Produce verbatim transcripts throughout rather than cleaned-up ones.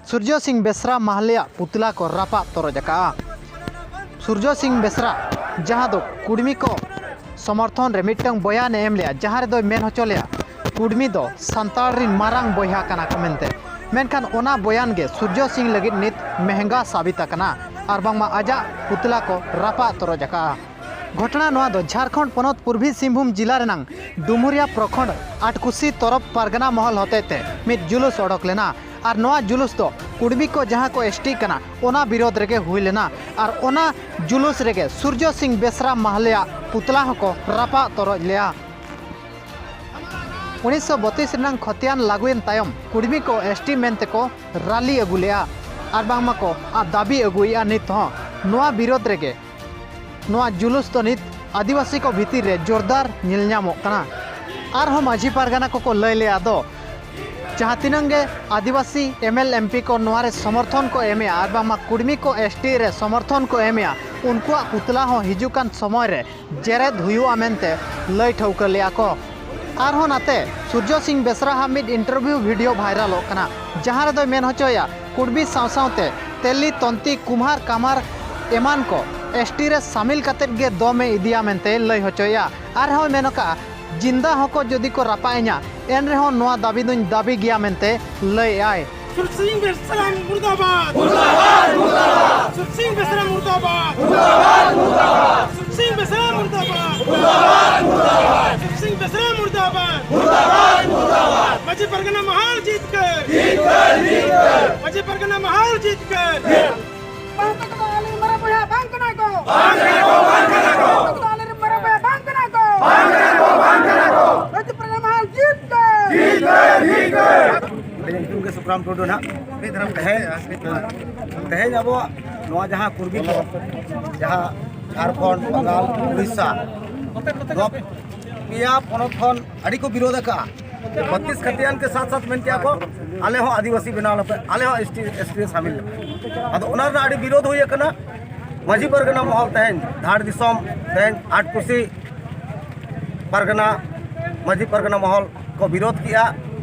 ᱥᱩᱨᱡᱚ ᱥᱤᱝ ᱵᱮᱥᱨᱟ ᱢᱟᱦᱞᱮᱭᱟᱜ ᱯᱩᱛᱞᱟ ᱠᱚ ᱨᱟᱯᱟᱜ ᱛᱚᱨᱚᱡ ᱟᱠᱟᱫᱼᱟ᱾ ᱥᱩᱨᱡᱚ ᱥᱤᱝ ᱵᱮᱥᱨᱟ, ᱡᱟᱦᱟᱸ ᱫᱚ ᱠᱩᱲᱢᱤ ᱠᱚ ᱥᱚᱢᱚᱨᱛᱷᱚᱱ ᱨᱮ ᱢᱤᱫᱴᱟᱝ ᱵᱚᱭᱟᱱ ᱮ ᱮᱢ ᱞᱮᱫᱼᱟ, ᱡᱟᱦᱟᱸ ᱨᱮᱫᱚᱭ ᱢᱮᱱ ᱦᱚᱪᱚ ᱞᱮᱫᱼᱟ ᱠᱩᱲᱢᱤ ᱫᱚ ᱥᱟᱱᱛᱟᱲ ᱨᱤᱱ ᱢᱟᱨᱟᱝ ᱵᱚᱭᱦᱟ ᱠᱟᱱᱟ ᱠᱚ ᱢᱮᱱᱛᱮ᱾ ᱢᱮᱱᱠᱷᱟᱱ ᱚᱱᱟ ᱵᱚᱭᱟᱱ ᱜᱮ ᱥᱩᱨᱡᱚ ᱥᱤᱝ ᱞᱟᱹᱜᱤᱫ ᱱᱤᱛ ᱢᱮᱦᱮᱝᱜᱟ ᱥᱟᱵᱤᱛ ᱟᱠᱟᱱᱟ ᱟᱨ ᱵᱟᱝᱢᱟ ᱟᱡᱟᱜ ᱯᱩᱛᱞᱟ ᱠᱚ ᱨᱟᱯᱟᱜ ᱛᱚᱨᱚᱡ ᱟᱠᱟᱫᱼᱟ᱾ ᱜᱷᱚᱴᱚᱱᱟ ᱱᱚᱣᱟ ᱫᱚ ᱡᱷᱟᱲᱠᱷᱚᱸᱰ ᱯᱚᱱᱚᱛ ᱯᱩᱨᱵᱤ ᱥᱤᱝᱵᱷᱩᱢ ᱡᱤᱞᱟ ᱨᱮᱱᱟᱝ ᱰᱩᱢᱩᱨᱤᱭᱟ ᱯᱨᱚᱠᱷᱚᱸᱰ ᱟᱴᱠᱩᱥᱤ ᱛᱚᱨᱚᱯ ᱯᱟᱨᱜᱟᱱᱟ ᱢᱚᱦᱚᱞ ᱦᱚᱛᱮᱛᱮ ᱢᱤᱫ ᱡᱩᱞᱩᱥ ᱚᱰᱚᱠ ᱞᱮᱱᱟ ᱟᱨ ᱱᱚᱣᱟ ᱡᱩᱞᱩᱥ ᱫᱚ ᱠᱩᱲᱢᱤ ᱠᱚ ᱡᱟᱦᱟᱸ ᱠᱚ ᱮᱥ ᱴᱤ ᱠᱟᱱᱟ, ᱚᱱᱟ ᱵᱤᱨᱳᱫᱷ ᱨᱮᱜᱮ ᱦᱩᱭ ᱞᱮᱱᱟ ᱟᱨ ᱚᱱᱟ ᱡᱩᱞᱩᱥ ᱨᱮᱜᱮ ᱥᱩᱨᱡᱚ ᱥᱤᱝ ᱵᱮᱥᱨᱟ ᱢᱟᱦᱞᱮᱭᱟᱜ ᱯᱩᱛᱞᱟ ᱦᱚᱸᱠᱚ ᱨᱟᱯᱟᱜ ᱛᱚᱨᱚᱡ ᱞᱮᱫᱼᱟ᱾ ᱩᱱᱤᱥᱥᱚ ᱵᱚᱛᱤᱥ ᱨᱮᱱᱟᱝ ᱠᱷᱚᱛᱤᱭᱟᱱ ᱞᱟᱹᱜᱩᱭᱮᱱ ᱛᱟᱭᱚᱢ ᱠᱩᱲᱢᱤ ᱠᱚ ᱮᱥ ᱴᱤ ᱢᱮᱱ ᱛᱮᱠᱚ ᱨᱟᱞᱤ ᱟᱹᱜᱩ ᱞᱮᱫᱼᱟ ᱟᱨ ᱵᱟᱝᱢᱟ ᱠᱚ ᱫᱟᱹᱵᱤ ᱟᱹᱜᱩᱭᱮᱫᱼᱟ ᱱᱤᱛ ᱦᱚᱸ᱾ ᱱᱚᱣᱟ ᱵᱤᱨᱳᱫᱷ ᱨᱮᱜᱮ ᱱᱚᱣᱟ ᱡᱩᱞᱩᱥ ᱫᱚ ᱱᱤᱛ ᱟᱹᱫᱤᱵᱟᱹᱥᱤ ᱠᱚ ᱵᱷᱤᱛᱤᱨ ᱨᱮ ᱡᱳᱨᱫᱟᱨ ᱧᱮᱞ ᱧᱟᱢᱚᱜ ᱠᱟᱱᱟ᱾ ᱟᱨᱦᱚᱸ ᱢᱟᱹᱡᱷᱤ ᱯᱟᱨᱜᱟᱱᱟ ᱠᱚᱠᱚ ᱞᱟᱹᱭ ᱞᱮᱫᱼᱟ ᱫᱚ, ᱡᱟᱦᱟᱸ ᱛᱤᱱᱟᱹᱝ ᱜᱮ ᱟᱹᱫᱤᱵᱟᱹᱥᱤ ᱮᱢ ᱮᱞ ᱮᱢ ᱯᱤ ᱠᱚ ᱱᱚᱣᱟ ᱨᱮ ᱥᱚᱢᱚᱨᱛᱷᱚᱱ ᱠᱚ ᱮᱢᱮᱜᱼᱟ ᱟᱨ ᱵᱟᱝᱢᱟ ᱠᱩᱲᱢᱤ ᱠᱚ ᱮᱥ ᱴᱤ ᱨᱮ ᱥᱚᱢᱚᱨᱛᱷᱚᱱ ᱠᱚ ᱮᱢᱮᱜᱼᱟ, ᱩᱱᱠᱩᱣᱟᱜ ᱯᱩᱛᱞᱟ ᱦᱚᱸ ᱦᱤᱡᱩᱜ ᱠᱟᱱ ᱥᱚᱢᱚᱭ ᱨᱮ ᱡᱮᱨᱮᱫ ᱦᱩᱭᱩᱜᱼᱟ ᱢᱮᱱᱛᱮ ᱞᱟᱹᱭ ᱴᱷᱟᱹᱣᱠᱟᱹ ᱞᱮᱫᱼᱟ ᱠᱚ᱾ ᱟᱨᱦᱚᱸ ᱱᱟᱛᱮ ᱥᱩᱨᱡᱚ ᱥᱤᱝ ᱵᱮᱥᱨᱟ ᱦᱟᱜ ᱢᱤᱫ ᱤᱱᱴᱟᱨᱵᱷᱤᱭᱩ ᱵᱷᱤᱰᱤᱭᱳ ᱵᱷᱟᱭᱨᱟᱞᱚᱜ ᱠᱟᱱᱟ, ᱡᱟᱦᱟᱸ ᱨᱮᱫᱚᱭ ᱢᱮᱱ ᱦᱚᱪᱚᱭᱮᱫᱼᱟ ᱠᱩᱲᱢᱤ ᱥᱟᱶ ᱥᱟᱶᱛᱮ ᱛᱮᱞᱤ, ᱛᱚᱱᱛᱤ, ᱠᱩᱢᱦᱟᱨ, ᱠᱟᱢᱟᱨ ᱮᱢᱟᱱ ᱠᱚ ᱮᱥ ᱴᱤ ᱨᱮ ᱥᱟᱢᱤᱞ ᱠᱟᱛᱮᱫ ᱜᱮ ᱫᱚᱢᱮ ᱤᱫᱤᱭᱟ ᱢᱮᱱᱛᱮ ᱞᱟᱹᱭ ᱦᱚᱪᱚᱭᱮᱫᱼᱟ᱾ ᱟᱨᱦᱚᱸᱭ ᱢᱮᱱ ᱟᱠᱟᱫᱼᱟ, ᱡᱤᱱᱫᱟ ᱦᱚᱸᱠᱚ ᱡᱩᱫᱤ ᱠᱚ ᱨᱟᱯᱟᱜ ᱤᱧᱟ, ᱮᱱ ᱨᱮᱦᱚᱸ ᱱᱚᱣᱟ ᱫᱟᱹᱵᱤ ᱫᱚᱧ ᱫᱟᱹᱵᱤ ᱜᱮᱭᱟ ᱢᱮᱱᱛᱮ ᱞᱟᱹᱭᱮᱫᱼᱟᱭ᱾ ᱥᱩᱨ ᱥᱤᱝ ᱵᱮᱥᱨᱟ ᱢᱩᱨᱫᱟᱵᱟᱫ᱾ ᱢᱩᱨᱫᱟᱵᱟᱫ, ᱢᱩᱨᱫᱟᱵᱟᱫ᱾ ᱥᱩᱨ ᱥᱤᱝ ᱵᱮᱥᱨᱟ ᱢᱩᱨᱫᱟᱵᱟᱫ᱾ ᱢᱩᱨᱫᱟᱵᱟᱫ, ᱢᱩᱨᱫᱟᱵᱟᱫ᱾ ᱥᱩᱨ ᱥᱤᱝ ᱵᱮᱥᱨᱟ ᱢᱩᱨᱫᱟᱵᱟᱫ᱾ ᱢᱩᱨᱫᱟᱵᱟᱫ, ᱢᱩᱨᱫᱟᱵᱟᱫ᱾ ᱥᱩᱨ ᱥᱤᱝ ᱵᱮᱥᱨᱟ ᱢᱩᱨᱫᱟᱵᱟᱫ᱾ ᱢᱩᱨᱫᱟᱵᱟᱫ, ᱢᱩᱨᱫᱟᱵᱟᱫ᱾ ᱢᱟᱹᱡᱷᱤ ᱯᱟᱨᱜᱟᱱᱟ ᱢᱟᱦᱟᱞ ᱡᱤᱛᱠᱟᱹᱨ᱾ ᱡᱤᱛᱠᱟᱹᱨ, ᱡᱤᱛᱠᱟᱹᱨ᱾ ᱢᱟᱹᱡᱷᱤ ᱯᱟᱨᱜᱟᱱᱟ ᱢᱟᱦᱟᱞ ᱡᱤᱛᱠᱟᱹᱨ᱾ ᱵᱟᱝ ᱠᱟᱱᱟ ᱠᱚ, ᱟᱞᱮ ᱢᱟᱨᱟᱝ ᱵᱚᱭᱦᱟ ᱵᱟᱝ ᱠᱟᱱᱟ ᱠᱚ᱾ ᱵᱟᱝ ᱠᱟᱱᱟ ᱠᱚ, ᱵᱟᱝ ᱠᱟᱱᱟ ᱠᱚ᱾ ᱵᱟᱝ ᱠᱟᱱᱟ ᱠᱚ, ᱟᱞᱮ ᱨᱮᱱ ᱢᱟᱨᱟᱝ ᱵᱚᱭᱦᱟ ᱵᱟᱝ ᱠᱟᱱᱟ ᱠᱚ᱾ ᱵᱟᱝ ᱠᱟᱱᱟ ᱠᱚ, ᱵᱟᱝ ᱠᱟᱱᱟ ᱠᱚ᱾ ᱢᱟᱹᱡᱷᱤ ᱯᱟᱨᱜᱟᱱᱟ ᱢᱟᱦᱟᱞ ᱡᱤᱛᱠᱟᱹᱨ᱾ ᱡᱤᱛᱠᱟᱹᱨ, ᱡᱤᱛᱠᱟᱹᱨ᱾ ᱟᱹᱞᱤᱧᱟᱜ ᱧᱩᱛᱩᱢ ᱜᱮ ᱥᱩᱠᱨᱟᱢ ᱴᱩᱰᱩ ᱱᱟᱦᱟᱜ᱾ ᱛᱮᱦᱮᱧ, ᱛᱮᱦᱮᱧ ᱟᱵᱚᱣᱟᱜ ᱱᱚᱣᱟ ᱡᱟᱦᱟᱸ ᱠᱩᱲᱵᱤ ᱠᱚ, ᱡᱟᱦᱟᱸ ᱡᱷᱟᱲᱠᱷᱚᱸᱰ, ᱵᱟᱝᱜᱟᱞ, ᱩᱲᱤᱥᱥᱟ, ᱱᱚᱣᱟ ᱯᱮᱭᱟ ᱯᱚᱱᱚᱛ ᱠᱷᱚᱱ ᱟᱹᱰᱤ ᱠᱚ ᱵᱤᱨᱳᱫ ᱟᱠᱟᱫᱼᱟ᱾ ᱵᱟᱛᱤᱥ ᱠᱷᱟᱛᱤᱭᱟᱱ ᱠᱮ ᱥᱟᱛ ᱥᱟᱛ ᱢᱮᱱ ᱠᱮᱫᱼᱟ ᱠᱚ, ᱟᱞᱮ ᱦᱚᱸ ᱟᱹᱫᱤᱵᱟᱹᱥᱤ ᱵᱮᱱᱟᱣ ᱞᱮᱯᱮ, ᱟᱞᱮ ᱦᱚᱸ ᱮᱥ ᱴᱤ, ᱮᱥ ᱴᱤ ᱨᱮ ᱥᱟᱢᱤᱞ ᱞᱮᱯᱮ᱾ ᱟᱫᱚ ᱚᱱᱟ ᱨᱮᱱᱟᱜ ᱟᱹᱰᱤ ᱵᱤᱨᱳᱫ ᱦᱩᱭ ᱟᱠᱟᱱᱟ᱾ ᱢᱟᱹᱡᱷᱤ ᱯᱟᱨᱜᱟᱱᱟ ᱢᱚᱦᱚᱞ ᱛᱮᱦᱮᱧ ᱫᱷᱟᱲ ᱫᱤᱥᱚᱢ, ᱛᱮᱦᱮᱧ ᱟᱴᱠᱩᱥᱤ ᱯᱟᱨᱜᱟᱱᱟ, ᱢᱟᱹᱡᱷᱤ ᱯᱟᱨᱜᱟᱱᱟ ᱢᱚᱦᱚᱞ ᱠᱚ ᱵᱤᱨᱳᱫ ᱠᱮᱜᱼᱟ᱾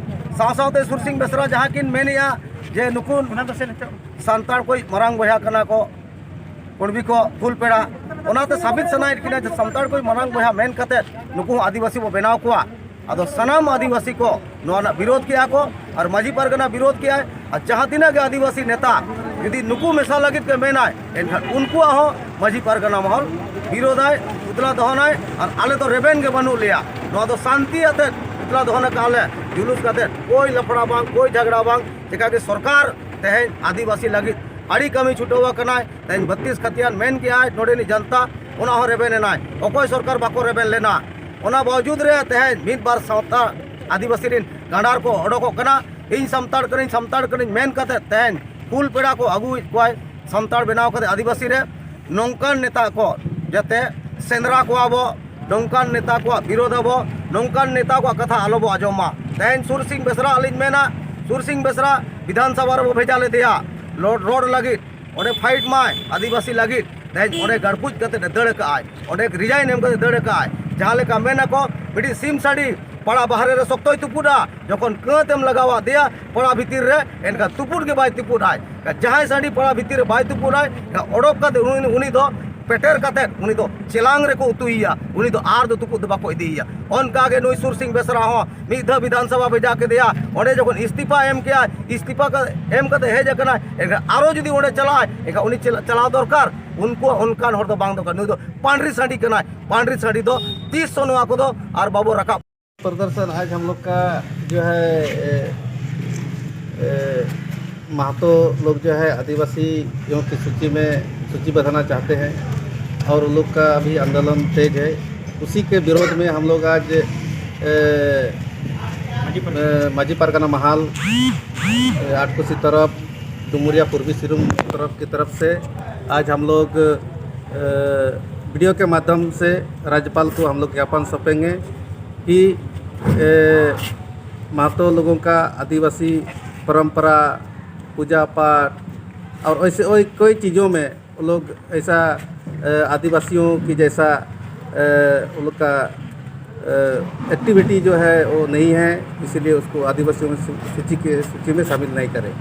ᱥᱟᱶ ᱥᱟᱶᱛᱮ ᱥᱩᱨ ᱥᱤᱝ ᱵᱮᱥᱨᱟ ᱡᱟᱦᱟᱸ ᱠᱤᱱ ᱢᱮᱱᱮᱜᱼᱟ, ᱡᱮ ᱱᱩᱠᱩ ᱚᱱᱟ ᱫᱚ ᱥᱮ ᱱᱤᱛᱚᱜ ᱥᱟᱱᱛᱟᱲ ᱠᱚ ᱢᱟᱨᱟᱝ ᱵᱚᱭᱦᱟ ᱠᱟᱱᱟ ᱠᱚ, ᱠᱩᱲᱵᱤ ᱠᱚ ᱯᱷᱩᱞ ᱯᱮᱲᱟ, ᱚᱱᱟᱛᱮ ᱥᱟᱵᱤᱛ ᱥᱟᱱᱟᱭᱮᱫ ᱠᱤᱱᱟ ᱡᱮ ᱥᱟᱱᱛᱟᱲ ᱠᱚ ᱢᱟᱨᱟᱝ ᱵᱚᱭᱦᱟ ᱢᱮᱱ ᱠᱟᱛᱮ ᱱᱩᱠᱩ ᱦᱚᱸ ᱟᱹᱫᱤᱵᱟᱹᱥᱤ ᱵᱚ ᱵᱮᱱᱟᱣ ᱠᱚᱣᱟ᱾ ᱟᱫᱚ ᱥᱟᱱᱟᱢ ᱟᱹᱫᱤᱵᱟᱹᱥᱤ ᱠᱚ ᱱᱚᱣᱟ ᱨᱮᱱᱟᱜ ᱵᱤᱨᱳᱫᱷ ᱠᱮᱜᱼᱟ ᱠᱚ ᱟᱨ ᱢᱟᱹᱡᱷᱤ ᱯᱟᱨᱜᱟᱱᱟ ᱵᱤᱨᱳᱫᱷ ᱠᱮᱜᱼᱟᱭ᱾ ᱟᱨ ᱡᱟᱦᱟᱸ ᱛᱤᱱᱟᱹᱜ ᱜᱮ ᱟᱹᱫᱤᱵᱟᱹᱥᱤ ᱱᱮᱛᱟ ᱡᱩᱫᱤ ᱱᱩᱠᱩ ᱢᱮᱥᱟ ᱞᱟᱹᱜᱤᱫ ᱜᱮ ᱢᱮᱱᱟᱭ, ᱮᱱᱠᱷᱟᱱ ᱩᱱᱠᱩᱣᱟᱜ ᱦᱚᱸ ᱢᱟᱹᱡᱷᱤ ᱯᱟᱨᱜᱟᱱᱟ ᱢᱚᱦᱚᱞ ᱵᱤᱨᱳᱫᱷᱟᱭ, ᱯᱩᱛᱞᱟ ᱫᱚᱦᱚᱱᱟᱭ᱾ ᱟᱨ ᱟᱞᱮ ᱫᱚ ᱨᱮᱵᱮᱱ ᱜᱮ ᱵᱟᱹᱱᱩᱜ ᱞᱮᱭᱟ᱾ ᱱᱚᱣᱟ ᱫᱚ ᱥᱟᱱᱛᱤ ᱟᱛᱮᱫ ᱯᱩᱛᱞᱟ ᱫᱚᱦᱚᱱ ᱟᱠᱟᱫ ᱞᱮ, ᱡᱩᱞᱩᱥ ᱠᱟᱛᱮᱫ ᱠᱳᱭ ᱞᱟᱯᱷᱲᱟ ᱵᱟᱝ, ᱠᱳᱭ ᱡᱷᱟᱜᱽᱲᱟ ᱵᱟᱝ᱾ ᱪᱮᱠᱟ ᱜᱮ ᱥᱚᱨᱠᱟᱨ ᱛᱮᱦᱮᱧ ᱟᱹᱫᱤᱵᱟᱹᱥᱤ ᱞᱟᱹᱜᱤᱫ ᱟᱹᱰᱤ ᱠᱟᱹᱢᱤ ᱪᱷᱩᱴᱟᱹᱣ ᱟᱠᱟᱱᱟᱭ᱾ ᱛᱮᱦᱮᱧ ᱵᱟᱛᱤᱥ ᱠᱷᱟᱹᱛᱤᱭᱟᱱ ᱢᱮᱱ ᱠᱮᱜᱼᱟᱭ ᱱᱚᱰᱮᱱᱤᱡ ᱡᱟᱱᱛᱟ, ᱚᱱᱟ ᱦᱚᱸ ᱨᱮᱵᱮᱱ ᱮᱱᱟᱭ᱾ ᱚᱠᱚᱭ ᱥᱚᱨᱠᱟᱨ ᱵᱟᱠᱚ ᱨᱮᱵᱮᱱ ᱞᱮᱱᱟ? ᱚᱱᱟ ᱵᱟᱣᱡᱩᱫ ᱨᱮ ᱛᱮᱦᱮᱧ ᱢᱤᱫ ᱵᱟᱨ ᱥᱟᱶᱛᱟ ᱟᱹᱫᱤᱵᱟᱹᱥᱤ ᱨᱮᱱ ᱜᱟᱸᱰᱟᱨ ᱠᱚ ᱚᱰᱚᱠᱚᱜ ᱠᱟᱱᱟ᱾ ᱤᱧ ᱥᱟᱱᱛᱟᱲ ᱠᱟᱹᱱᱟᱹᱧ, ᱥᱟᱱᱛᱟᱲ ᱠᱟᱹᱱᱟᱹᱧ ᱢᱮᱱ ᱠᱟᱛᱮ ᱛᱮᱦᱮᱧ ᱠᱩᱞ ᱯᱮᱲᱟ ᱠᱚ ᱟᱹᱜᱩᱭᱮᱫ ᱠᱚᱣᱟᱭ ᱥᱟᱱᱛᱟᱲ ᱵᱮᱱᱟᱣ ᱠᱟᱛᱮ ᱟᱹᱫᱤᱵᱟᱹᱥᱤ ᱨᱮ᱾ ᱱᱚᱝᱠᱟᱱ ᱱᱮᱛᱟ ᱠᱚ ᱡᱟᱛᱮ ᱥᱮᱸᱫᱽᱨᱟ ᱠᱚᱣᱟ ᱵᱚ, ᱱᱚᱝᱠᱟᱱ ᱱᱮᱛᱟ ᱠᱚᱣᱟᱜ ᱵᱤᱨᱳᱫᱷ ᱟᱵᱚ, ᱱᱚᱝᱠᱟᱱ ᱱᱮᱛᱟ ᱠᱚᱣᱟᱜ ᱠᱟᱛᱷᱟ ᱟᱞᱚ ᱵᱚ ᱟᱸᱡᱚᱢ ᱢᱟ᱾ ᱛᱮᱦᱮᱧ ᱥᱩᱨ ᱥᱤᱝ ᱵᱮᱥᱨᱟ ᱟᱹᱞᱤᱧ ᱢᱮᱱᱟ, ᱥᱩᱨ ᱥᱤᱝ ᱵᱮᱥᱨᱟ ᱵᱤᱫᱷᱟᱱ ᱥᱚᱵᱷᱟ ᱨᱮᱵᱚ ᱵᱷᱮᱡᱟ ᱞᱮᱫᱮᱭᱟ ᱨᱚᱲ, ᱨᱚᱲ ᱞᱟᱹᱜᱤᱫ, ᱚᱸᱰᱮ ᱯᱷᱟᱭᱤᱴ ᱢᱟᱭ ᱟᱹᱫᱤᱵᱟᱹᱥᱤ ᱞᱟᱹᱜᱤᱫ᱾ ᱛᱮᱦᱮᱧ ᱚᱸᱰᱮ ᱜᱟᱲᱯᱩᱡ ᱠᱟᱛᱮ ᱮ ᱫᱟᱹᱲ ᱠᱟᱜᱼᱟᱭ, ᱚᱸᱰᱮ ᱨᱤᱡᱟᱭᱤᱱ ᱮᱢ ᱠᱟᱛᱮ ᱫᱟᱹᱲ ᱠᱟᱜᱼᱟᱭ᱾ ᱡᱟᱦᱟᱸ ᱞᱮᱠᱟ ᱢᱮᱱ ᱟᱠᱚ, ᱢᱤᱫᱴᱤᱡ ᱥᱤᱢ ᱥᱟᱺᱰᱤ ᱯᱟᱲᱟ ᱵᱟᱦᱨᱮ ᱨᱮ ᱥᱚᱠᱛᱚᱭ ᱛᱩᱯᱩᱫᱟ, ᱡᱚᱠᱷᱚᱱ ᱠᱟᱹᱛ ᱮᱢ ᱞᱟᱜᱟᱣ ᱟᱫᱮᱭᱟ ᱯᱟᱲᱟ ᱵᱷᱤᱛᱤᱨ ᱨᱮ, ᱮᱱᱠᱷᱟᱱ ᱛᱩᱯᱩᱫ ᱜᱮ ᱵᱟᱭ ᱛᱩᱯᱩᱫᱟᱭ᱾ ᱡᱟᱦᱟᱸᱭ ᱥᱟᱺᱰᱤ ᱯᱟᱲᱟ ᱵᱷᱤᱛᱤᱨ ᱨᱮ ᱵᱟᱭ ᱛᱩᱯᱩᱫᱟᱭ, ᱮᱱᱠᱷᱟᱱ ᱚᱰᱚᱠ ᱠᱟᱛᱮ ᱩᱱᱤ, ᱩᱱᱤ ᱫᱚ ᱯᱮᱴᱮᱨ ᱠᱟᱛᱮ ᱩᱱᱤ ᱫᱚ ᱪᱮᱞᱟᱝ ᱨᱮᱠᱚ ᱩᱛᱩᱭᱮᱭᱟ, ᱩᱱᱤ ᱫᱚ ᱟᱨ ᱫᱚ ᱛᱩᱯᱩᱫ ᱫᱚ ᱵᱟᱠᱚ ᱤᱫᱤᱭᱮᱭᱟ᱾ ᱚᱱᱠᱟ ᱜᱮ ᱱᱩᱭ ᱥᱩᱨ ᱥᱤᱝ ᱵᱮᱥᱨᱟ ᱦᱚᱸ ᱢᱤᱫ ᱫᱷᱟᱣ ᱵᱤᱫᱷᱟᱱ ᱥᱚᱵᱷᱟ ᱵᱷᱮᱡᱟ ᱠᱮᱫᱮᱭᱟ, ᱚᱸᱰᱮ ᱡᱚᱠᱷᱚᱱ ᱤᱥᱛᱤᱯᱷᱟ ᱮᱢ ᱠᱮᱜᱼᱟᱭ, ᱤᱥᱛᱤᱯᱷᱟ ᱠᱟ-, ᱮᱢ ᱠᱟᱛᱮ ᱦᱮᱡ ᱟᱠᱟᱱᱟᱭ, ᱮᱱᱠᱷᱟᱱ ᱟᱨᱚ ᱡᱩᱫᱤ ᱚᱸᱰᱮ ᱪᱟᱞᱟᱜᱼᱟᱭ, ᱮᱱᱠᱷᱟᱱ ᱩᱱᱤ ᱪᱮᱞ-, ᱪᱟᱞᱟᱣ ᱫᱚᱨᱠᱟᱨ᱾ ᱩᱱᱠᱩ ᱚᱱᱠᱟᱱ ᱦᱚᱲ ᱫᱚ ᱵᱟᱝ ᱫᱚᱨᱠᱟᱨ᱾ ᱱᱩᱭ ᱫᱚ ᱯᱟᱸᱰᱨᱤ ᱥᱟᱺᱰᱤ ᱠᱟᱱᱟᱭ, ᱯᱟᱸᱰᱨᱤ ᱥᱟᱺᱰᱤ ᱫᱚ ᱛᱤᱥ ᱦᱚᱸ ᱱᱚᱣᱟ ᱠᱚᱫᱚ ᱟᱨ ᱵᱟᱵᱚ ᱨᱟᱠᱟᱵ᱾ प्रदर्शन आज हम लोग का जो है, ए, ए, महतो लोग जो है आदिवासियों की सूची में सूची बढ़ाना चाहते हैं और उन लोग का अभी आंदोलन तेज है। उसी के विरोध में हम लोग आज, ए, ए, माझी परगना महाल, ए, आठकोसी तरफ, डुमुरिया पूर्वी सिरुम तरफ की तरफ से आज हम लोग, ए, वीडियो के माध्यम से राज्यपाल को हम लोग ज्ञापन सौंपेंगे कि, ए, महतो लोगों का आदिवासी परंपरा, पूजा पाठ और ऐसे और कई चीज़ों में वो लोग ऐसा, अ, आदिवासियों की जैसा, अ, वो लोग का, अ, एक्टिविटी जो है वो नहीं है, इसीलिए उसको आदिवासियों में सू- सूची के सूची में शामिल नहीं करें।